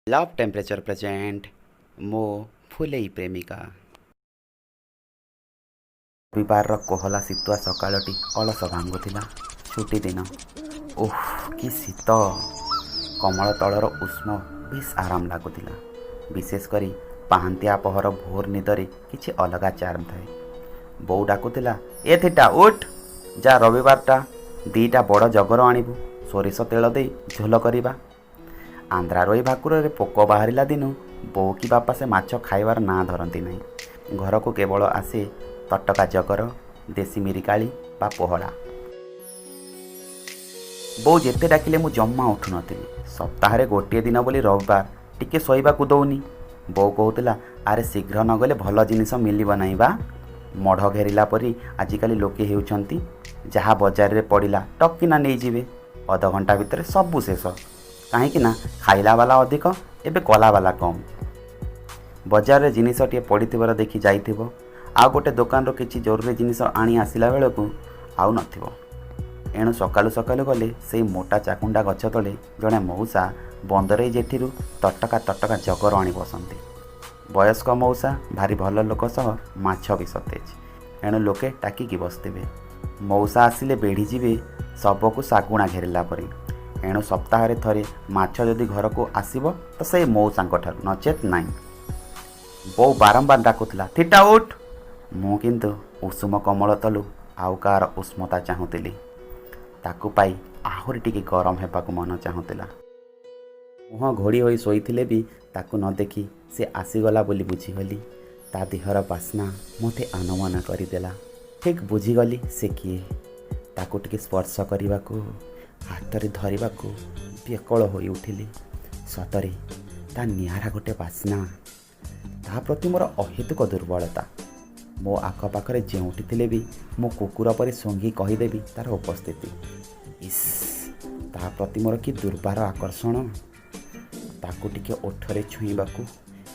Love temperature present, ମୋ ଫୁଲେଇ ପ୍ରେମିକା। ରବିବାରର କୋହଲା ଶୀତୁଆ ସକାଳଟି ଅଳସ ଭାଙ୍ଗୁଥିଲା। ଛୁଟିଦିନ। ଉଫ୍, କି ଶୀତ! କମଳ ତଳର ଉଷ୍ମ ବେଶ୍ ଆରାମ ଲାଗୁଥିଲା। ବିଶେଷ କରି ପାହାନ୍ତିଆ ପହର ଭୋର ନିଦରେ କିଛି ଅଲଗା ଚାର୍ମ ଥାଏ। ବୋଉ ଡାକୁଥିଲା, "ଏ ଥିଟା, ଉଠ୍ ଯା, ରବିବାରଟା, 2ଟା ବଡ଼ ଜଗର ଆଣିବୁ, ସୋରିଷ ତେଲ ଦେଇ ଝୋଲ କରିବା।" ଆନ୍ଧ୍ରା ରୋହି ଭାକୁରରେ ପୋକ ବାହାରିଲା ଦିନୁ ବୋଉ କି ବାପା ସେ ମାଛ ଖାଇବାର ନାଁ ଧରନ୍ତି ନାହିଁ। ଘରକୁ କେବଳ ଆସେ ତଟକା ଜଗର, ଦେଶୀ ମିରିକାଳି ବା ପୋହଳା। ବୋଉ ଯେତେ ଡାକିଲେ ମୁଁ ଜମା ଉଠୁନଥିଲି। ସପ୍ତାହରେ ଗୋଟିଏ ଦିନ ବୋଲି ରବିବାର, ଟିକେ ଶୋଇବାକୁ ଦଉନି, ବୋଉ କହୁଥିଲା। ଆରେ, ଶୀଘ୍ର ନଗଲେ ଭଲ ଜିନିଷ ମିଳିବ ନାହିଁ ବା। ମଢ଼ ଘେରିଲା ପରି ଆଜିକାଲି ଲୋକେ ହେଉଛନ୍ତି। ଯାହା ବଜାରରେ ପଡ଼ିଲା ଟପକିନା ନେଇଯିବେ। ଅଧଘଣ୍ଟା ଭିତରେ ସବୁ ଶେଷ। କାହିଁକି ନା ଖାଇଲାବାଲା ଅଧିକ, ଏବେ କଲାବାଲା କମ୍। ବଜାରରେ ଜିନିଷଟିଏ ପଡ଼ିଥିବାର ଦେଖି ଯାଇଥିବ, ଆଉ ଗୋଟେ ଦୋକାନରୁ କିଛି ଜରୁରୀ ଜିନିଷ ଆଣି ଆସିଲା ବେଳକୁ ଆଉ ନଥିବ। ଏଣୁ ସକାଳୁ ସକାଳୁ ଗଲେ ସେଇ ମୋଟା ଚାକୁଣ୍ଡା ଗଛ ତଳେ ଜଣେ ମଉସା ବନ୍ଦରେଇ ଜେଠିରୁ ତଟକା ତଟକା ଜଗର ଆଣି ବସନ୍ତି। ବୟସ୍କ ମଉସା, ଭାରି ଭଲ ଲୋକ ସହ ମାଛ ବି ସତେଜ। ଏଣୁ ଲୋକେ ଟାକିକି ବସିଥିବେ। ମଉସା ଆସିଲେ ବେଢ଼ିଯିବେ ଶବକୁ ଶାଗୁଣା ଘେରିଲା ପରି। ଏଣୁ ସପ୍ତାହରେ ଥରେ ମାଛ ଯଦି ଘରକୁ ଆସିବ ତ ସେଇ ମଉସାଙ୍କଠାରୁ, ନଚେତ୍ ନାହିଁ। ବୋଉ ବାରମ୍ବାର ଡାକୁଥିଲା, "ଥିଟା, ଉଠ।" ମୁଁ କିନ୍ତୁ ଉଷୁମ କମଳ ତଳୁ ଆଉ କାହାର ଉଷ୍ମତା ଚାହୁଁଥିଲି। ତାକୁ ପାଇ ଆହୁରି ଟିକେ ଗରମ ହେବାକୁ ମନ ଚାହୁଁଥିଲା। ମୁହଁ ଘୋଡ଼ି ହୋଇ ଶୋଇଥିଲେ ବି ତାକୁ ନ ଦେଖି ସେ ଆସିଗଲା ବୋଲି ବୁଝିଗଲି। ତା ଦେହର ବାସ୍ନା ମୋତେ ଆନମନା କରିଦେଲା। ଠିକ୍ ବୁଝିଗଲି ସେ କିଏ। ତାକୁ ଟିକେ ସ୍ପର୍ଶ କରିବାକୁ, ହାତରେ ଧରିବାକୁ ବ୍ୟାକୁଳ ହୋଇ ଉଠିଲି। ସତରେ ତା ନିଆରା ଗୋଟେ ବାସ୍ନା। ତା ପ୍ରତି ମୋର ଅହେତୁକ ଦୁର୍ବଳତା। ମୋ ଆଖପାଖରେ ଯେଉଁଠି ଥିଲେ ବି ମୁଁ କୁକୁର ପରି ଶୁଙ୍ଘି କହିଦେବି ତାର ଉପସ୍ଥିତି। ଇସ୍, ତା ପ୍ରତି ମୋର କି ଦୁର୍ବାର ଆକର୍ଷଣ! ତାକୁ ଟିକେ ଓଠରେ ଛୁଇଁବାକୁ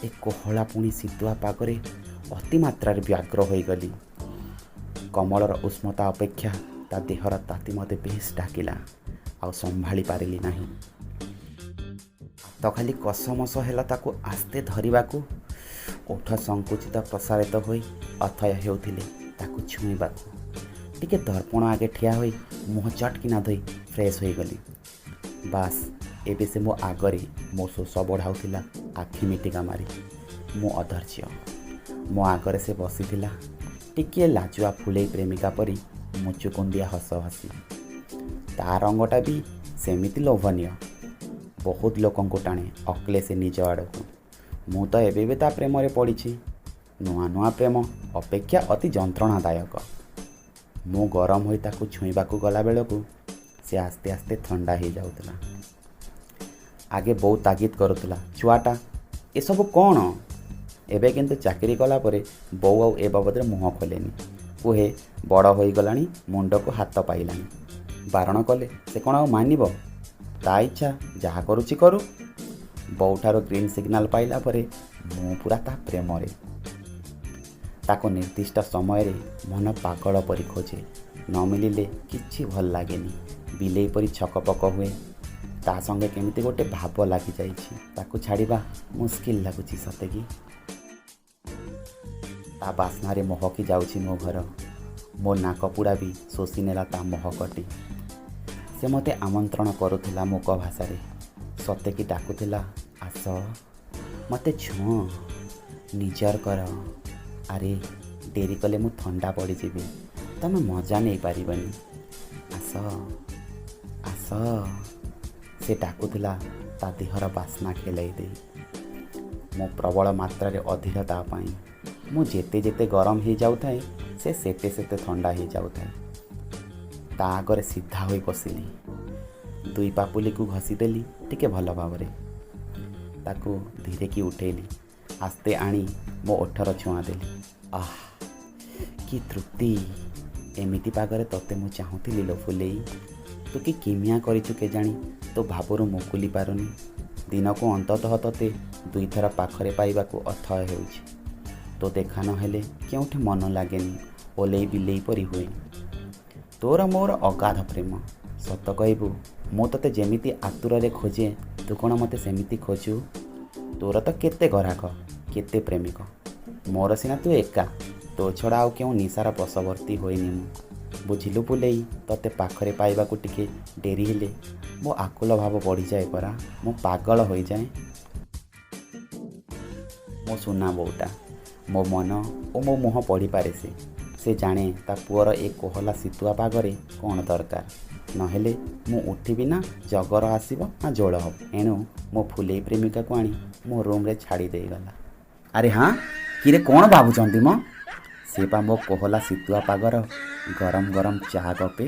ଏ କୋହଳା ପୁଣି ଶୀତୁଆ ପାଗରେ ଅତିମାତ୍ରାରେ ବ୍ୟଗ୍ର ହୋଇଗଲି। କମଳର ଉଷ୍ମତା ଅପେକ୍ଷା ତା ଦେହର ତାତି ମୋତେ ବେଶ୍ ଡାକିଲା। ଆଉ ସମ୍ଭାଳି ପାରିଲି ନାହିଁ। ହାତ ଖାଲି କସମସ ହେଲା ତାକୁ ଆସ୍ତେ ଧରିବାକୁ। ଓଠ ସଂକୁଚିତ ପ୍ରସାରିତ ହୋଇ ଅଥୟ ହେଉଥିଲେ ତାକୁ ଛୁଇଁବାକୁ। ଟିକେ ଦର୍ପଣ ଆଗେ ଠିଆ ହୋଇ ମୁହଁ ଚଟକିନା ଧୋଇ ଫ୍ରେଶ୍ ହୋଇଗଲି। ବାସ୍, ଏବେ ସେ ମୋ ଆଗରେ ମୋ ଶୋଷ ବଢ଼ାଉଥିଲା ଆଖି ମିଟିକା ମାରି। ମୁଁ ଅଧୈର୍ଯ୍ୟ। ମୋ ଆଗରେ ସେ ବସିଥିଲା ଟିକିଏ ଲାଜୁଆ ଫୁଲେଇ ପ୍ରେମିକା ପରି ମୁଚୁକୁନ୍ଦିଆ ହସ ହସି। ତା ରଙ୍ଗଟା ବି ସେମିତି ଲୋଭନୀୟ। ବହୁତ ଲୋକଙ୍କୁ ଟାଣେ ଅକଲେ ସେ ନିଜ ଆଡ଼କୁ। ମୁଁ ତ ଏବେ ବି ତା ପ୍ରେମରେ ପଡ଼ିଛି। ନୂଆ ନୂଆ ପ୍ରେମ ଅପେକ୍ଷା ଅତି ଯନ୍ତ୍ରଣାଦାୟକ। ମୁଁ ଗରମ ହୋଇ ତାକୁ ଛୁଇଁବାକୁ ଗଲା ବେଳକୁ ସେ ଆସ୍ତେ ଆସ୍ତେ ଥଣ୍ଡା ହେଇଯାଉଥିଲା। ଆଗେ ବୋଉ ତାଗିଦ କରୁଥିଲା, "ଛୁଆଟା, ଏସବୁ କ'ଣ?" ଏବେ କିନ୍ତୁ ଚାକିରି କଲା ପରେ ବୋଉ ଆଉ ଏ ବାବଦରେ ମୁହଁ ଖୋଲେନି। କୁହେ, ବଡ଼ ହୋଇଗଲାଣି, ମୁଣ୍ଡକୁ ହାତ ପାଇଲାଣି। ବାରଣ କଲେ ସେ କ'ଣ ଆଉ ମାନିବ? ତା ଇଚ୍ଛା, ଯାହା କରୁଛି କରୁ। ବୋଉଠାରୁ ଗ୍ରୀନ୍ ସିଗ୍ନାଲ ପାଇଲା ପରେ ମୁଁ ପୁରା ତା ପ୍ରେମରେ। ତାକୁ ନିର୍ଦ୍ଦିଷ୍ଟ ସମୟରେ ମନ ପାଗଳ ପରି ଖୋଜେ। ନ ମିଳିଲେ କିଛି ଭଲ ଲାଗେନି। ବିଲେଇ ପରି ଛକପକ ହୁଏ। ତା ସଙ୍ଗେ କେମିତି ଗୋଟେ ଭାବ ଲାଗିଯାଇଛି। ତାକୁ ଛାଡ଼ିବା ମୁସ୍କିଲ ଲାଗୁଛି ସତେ କି। ତା ବାସ୍ନାରେ ମହକି ଯାଉଛି ମୋ ଘର। ମୋ ନାକପୁଡ଼ା ବି ଶୋଷି ନେଲା ତା ମହକଟି। ସେ ମୋତେ ଆମନ୍ତ୍ରଣ କରୁଥିଲା ମୂକ ଭାଷାରେ। ସତେ କି ଡାକୁଥିଲା, ଆସ, ମୋତେ ଛୁଅଁ, ନିଜର କର। ଆରେ, ଡେରି କଲେ ମୁଁ ଥଣ୍ଡା ପଡ଼ିଯିବି, ତମେ ମଜା ନେଇପାରିବନି। ଆସ, ଆସ, ସେ ଡାକୁଥିଲା ତା ଦେହର ବାସ୍ନା ଖେଳାଇ ଦେଇ। ମୁଁ ପ୍ରବଳ ମାତ୍ରାରେ ଅଧୀର ତା ପାଇଁ। ମୁଁ ଯେତେ ଯେତେ ଗରମ ହେଇଯାଉଥାଏ, ସେ ସେତେ ସେତେ ଥଣ୍ଡା ହେଇଯାଉଥାଏ। ତା ଆଗରେ ସିଧା ହୋଇ ବସିଲି। ଦୁଇ ପାପୁଲିକୁ ଘଷିଦେଲି ଟିକେ ଭଲ ଭାବରେ। ତାକୁ ଧୀରେକି ଉଠେଇଲି। ଆସ୍ତେ ଆଣି ମୋ ଓଠର ଛୁଆଁ ଦେଲି। ଆଃ, କି ତୃପ୍ତି! ଏମିତି ପାଗରେ ତୋତେ ମୁଁ ଚାହୁଁଥିଲି ଲୋ ଫୁଲେଇ। ତୁ କି କିମିଆ କରିଛୁ କେଜାଣି, ତୋ ଭାବରୁ ମୁକୁଳି ପାରୁନି। ଦିନକୁ ଅନ୍ତତଃ ତୋତେ ଦୁଇଥର ପାଖରେ ପାଇବାକୁ ଅଥୟ ହେଉଛି। ତୋ ଦେଖା ନହେଲେ କେଉଁଠି ମନ ଲାଗେନି, ଓଲେଇ ବିଲେଇ ପରି ହୁଏ। ତୋର ମୋର ଅଗାଧ ପ୍ରେମ। ସତ କହିବୁ, ମୁଁ ତୋତେ ଯେମିତି ଆତୁରରେ ଖୋଜେ, ତୁ କ'ଣ ମୋତେ ସେମିତି ଖୋଜୁ? ତୋର ତ କେତେ ଗରାଖ, କେତେ ପ୍ରେମିକ, ମୋର ସିନା ତୁ ଏକା। ତୋ ଛଡ଼ା ଆଉ କେଉଁ ନିଶାର ବଶବର୍ତ୍ତୀ ହୋଇନି ମୁଁ। ବୁଝିଲୁ ଫୁଲେଇ, ତୋତେ ପାଖରେ ପାଇବାକୁ ଟିକେ ଡେରି ହେଲେ ମୋ ଆକୁଳ ଭାବ ବଢ଼ିଯାଏ ପରା, ମୁଁ ପାଗଳ ହୋଇଯାଏ। ମୋ ସୁନା ବୋଉଟା ମୋ ମନ ଓ ମୋ ମୁହଁ ପଢ଼ିପାରେ ସେ। ସେ ଜାଣେ ତା ପୁଅର ଏ କୋହଲା ଶୀତୁଆ ପାଗରେ କ'ଣ ଦରକାର। ନହେଲେ ମୁଁ ଉଠିବି ନା ଜଗର ଆସିବ ନା ଝୋଳ ହେବ। ଏଣୁ ମୋ ଫୁଲେଇ ପ୍ରେମିକାକୁ ଆଣି ମୋ ରୁମ୍ରେ ଛାଡ଼ି ଦେଇଗଲା। ଆରେ ହଁ, କିରେ କ'ଣ ଭାବୁଛନ୍ତି ମ? ସେ ପା ମୋ କୋହଲା ଶୀତୁଆ ପାଗର ଗରମ ଗରମ ଚାହା କପେ।